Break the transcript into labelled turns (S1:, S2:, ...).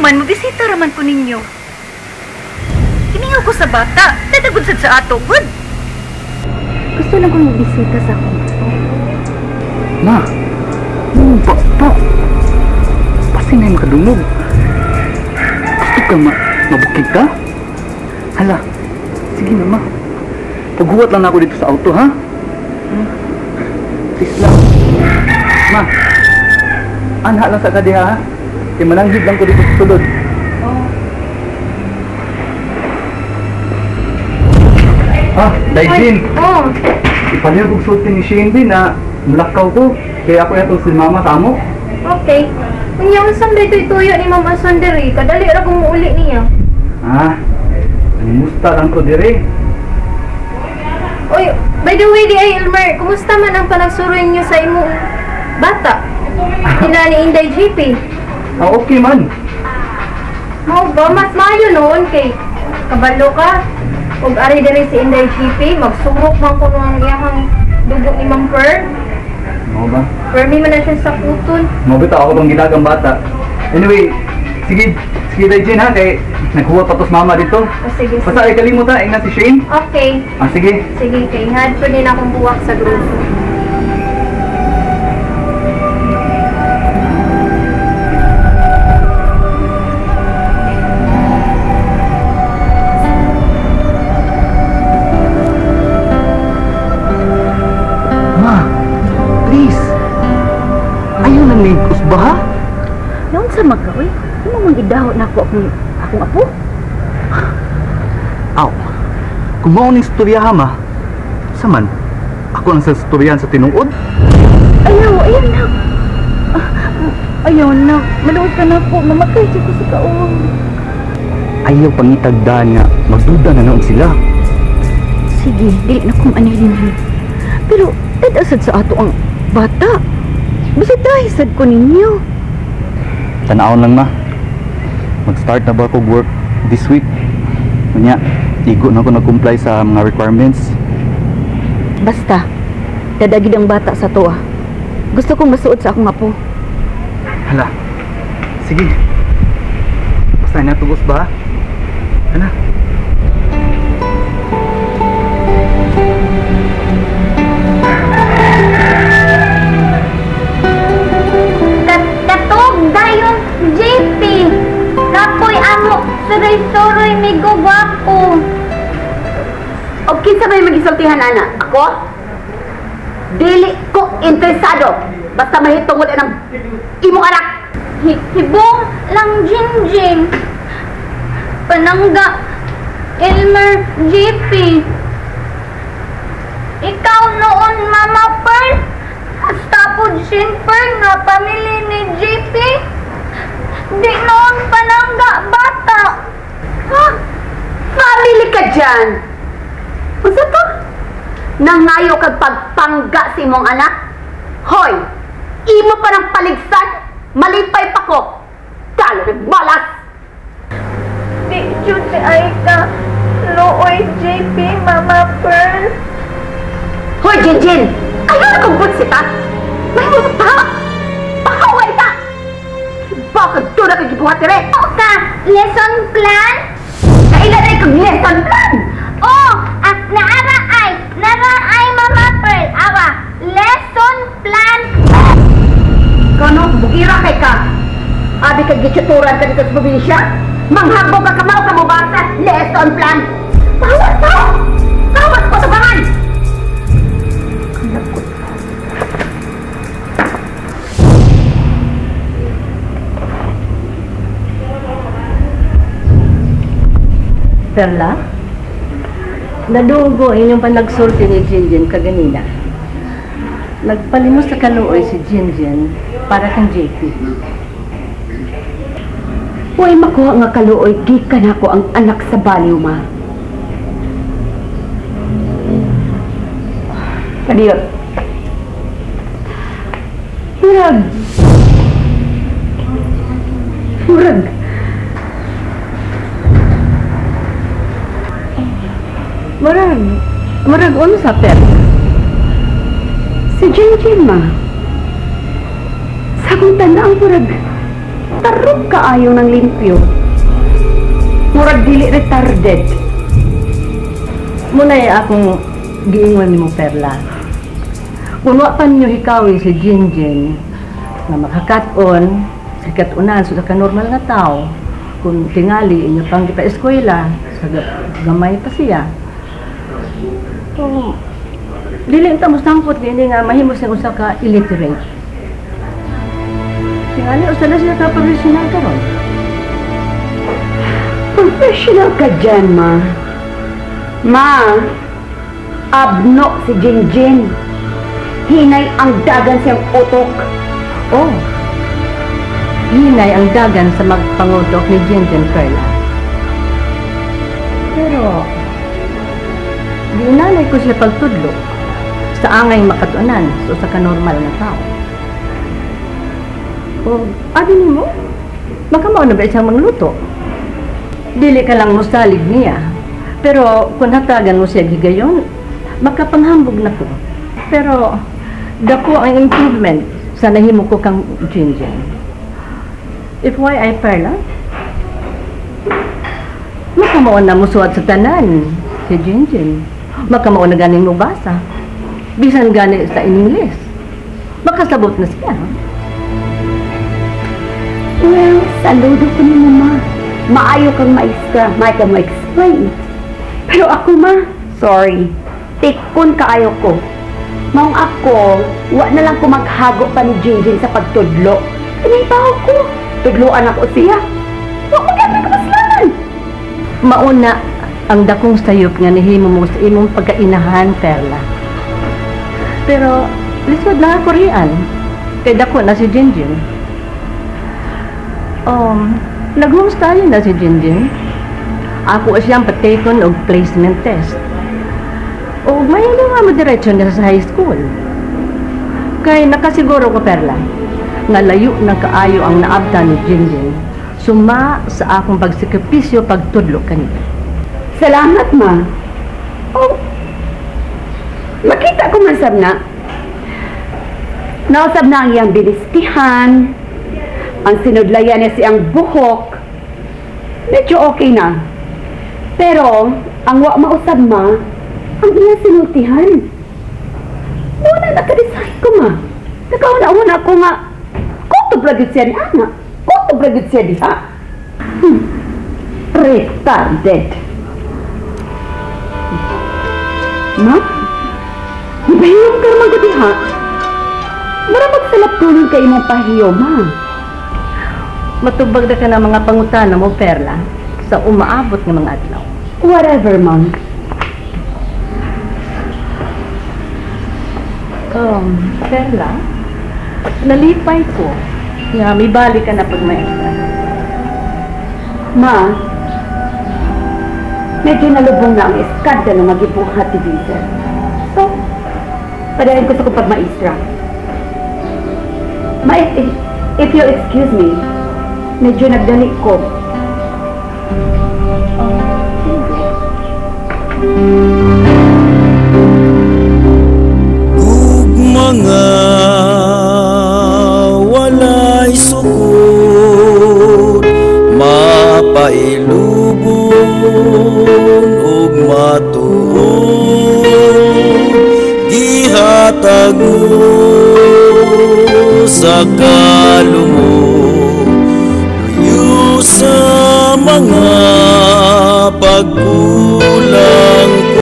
S1: man, mabisita raman ko ninyo. Kiningaw ko sa bata. Dadagod sad sa ato, good. Gusto lang kong mabisita sa akong apo.
S2: Ma, pa. Pasin na yung makadungog. Gusto ka mabukid ka? Hala, sige na ma. Paghuwat lang ako dito sa auto, ha? Please lang. Ma, anha lang sa kadiha, ha? Kaya mananghid lang ko dito sa sulod.
S1: Oh.
S2: Ah, Daijin!
S1: Oh.
S2: Ipalihog og sulti ni Shane din na mulakaw ko. Kaya ako yatong si Mama sa amo.
S3: Okay. Unya, unsang daytoy tuyo ni Mama Sondere? Kadali ra kong muuli niya.
S2: Ah, musta lang ko dire.
S3: Oy, by the way, di ay Elmer, kumusta man ang panagsuroy niyo sa imong bata? Sila ni Inday JP.
S2: Ah, okay man.
S3: Mao ba, mas maayo noon kay kabalo ka. Ug ari diri si Inday JP, magsurok man kuno ang iyahang dugo ni Ma'am Pearl.
S2: Mao ba?
S3: Permi man na siya sa puton.
S2: Mao bitaw ako tong ginagang bata. Anyway, sige, sige Daijin ha, kay naghuwat pa to sa mama dito.
S3: O, sige, sige.
S2: Basta ay kalimot ha, ingat si Shane.
S3: Okay.
S2: Ah, sige.
S3: Sige, kay had pa din akong buwak sa grupo.
S2: Ma, please. Ayaw nang nigos ba ha?
S1: Naon sa magka, uy? Ano mang idaho na ako akong apo?
S2: Aw, kung mao ning istorya ha, ma. Saman, ako ang sa istoryahan sa tinuod.
S1: Ayaw, ayaw na. Ayaw na. Maluod ka na po. Mamatay siya ko sa kaon.
S2: Ayaw pangitagdaan nga. Magduda na noon sila.
S1: Sige, dili na kong anilin yun. Pero, tadasad sa ato ang bata. Bisitahin sad ko ninyo.
S2: Tanawon lang, ma. Mag-start na ba ako work this week? Kunya, igo na ako nag-comply sa mga requirements.
S1: Basta, dadagid ang bata sa tuwa. Gusto kong masuod sa akong apo.
S2: Hala, sige. Basta natugos ba? Hala.
S4: Katog dayon JP. Kapoy amo suroy-suroy migo gwapo.
S5: O kinsa may magisultihan ana? Ako? Dili ko interesado. Basta mahitungod anang imong anak.
S4: Hibong lang Jinjin. Panangga Elmer JP. Ikaw noon Mama Pearl. Hasta po Jean Pearl nga pamilya ni JP. Di noon panangga bata.
S5: Ha? Family ka dyan. Unsa to? Nangayo kag pagpangga sa imong anak? Hoy! Imo pa ng paligsan? Malipay pa ko! Kalo nagmalas!
S4: Di jud ni ay ka luoy JP Mama Pearl.
S5: Hoy Jinjin! Ayaw na kong bunsita! Mahimong ta! Pakaway ta! Bakit doon na kagibuhat dire?
S4: O ka, lesson plan?
S5: Kailan ay kag lesson plan?
S4: Oh, at naara ay Mama Pearl. Awa, lesson plan.
S5: Kano, bugira kay ka. Abi kag gitsuturan ka dito sa probinsya. Manghabog ka kamao ka mubasa, lesson plan. Bawat to! Bawat ko sa bangan!
S6: Perla? Nadunggo inyong panagsulti ni Jinjin kaganina. Nagpalimos sa kaluoy si Jinjin para kang JP.
S5: Huwag makuha nga kaluoy, gikan ako ang anak sa baliw, ma. Kadiyot. Murag. Murag.
S6: Murag. Murag unsa, Perla?
S5: Si Jinjin, ma. Sa akong tanaw, murag. Tarok kaayo ng limpyo. Murag dili retarded.
S6: Mao na'y akong giingon nimo, Perla. Kung wa pa ninyo hikawi si Jinjin nga makakat-on sa kat-unan sa ka normal nga tao, kung tingali inyo pang gipa-eskwela, sa gamay pa siya. So, dili ta mosangpot niini nga mahimo siya usa ka illiterate. Tingali usa na siya ka professional karon.
S5: Professional ka dyan, Ma. Ma, abno si Jinjin. Hinay ang dagan siyang utok.
S6: Oh, hinay ang dagan sa magpangutok ni Jinjin, Perla. Pero, giinanay ko siya pagtudlo sa angay makatuanan sa usa ka normal nga tao. O, abi nimo, makamao na ba siyang mangluto? Dili ka lang musalig niya. Pero kung hatagan mo siya gigayon, makapanghambog na ko. Pero, dako ang improvement sa nahimo ko kang Jinjin. If why ay Perla, makamao na musuwat sa tanan si Jinjin. Makamao na ganing mubasa. Bisan gani sa Ingles. Makasabot na siya.
S5: Well, saludo ko nimo, Ma. Maayo kang maestra, maayo kang ma-explain. Pero ako, Ma, sorry. Tikon kaayo ko. Maong ako, wa na lang ko maghago pa ni Jinjin sa pagtudlo. Pinahibaw ko. Tudloan ako siya. Wa ko gyud kapaslanan.
S6: Mauna ang dakong sayop nga nihimo mo sa imong pagkainahan, Perla. Pero, lisod na ako riyan. Kay dako na si Jinjin. Nag-home study na si Jinjin. Ako siyang patekon og placement test. O may nga mo diretso niya sa high school. Kay nakasiguro ko, Perla, nga layo ng kaayo ang naabtan ni Jinjin suma sa akong pagsakripisyo pagtudlo kaniya.
S5: Salamat, Ma. Oh, makita ko man sab na. Nausab na ang iyang binistihan, ang sinudlayan niya siyang buhok. Medyo okay na. Pero, ang wa mausab, Ma, ang iyang sinultihan. Una, nakadesign ko, Ma. Nakauna-una ko nga, kutob ra gyud siya ni Ana. Kutob ra gyud siya diha. Retarded. Ma? Nipahiyom ka naman ko diha. Mura magsalaptunon kay imong pahiyo, Ma.
S6: Matubag na ka ng mga pangutana mo, Perla, sa umaabot ng mga adlaw.
S5: Whatever, Ma'am.
S6: Perla, nalipay ko nga may balik ka na pagmaestra.
S5: Ma, medyo nalubong na ang iskandalo nga gibuhat ni Vincent. So, padayon ko sa kong pagmaestra. Ma, if you'll excuse me, medyo nagdali ko.
S7: Ug mga walay sukod, mapailubon ug matuod, gihatag mo sa kalumok, luyo sa mga pagkulang.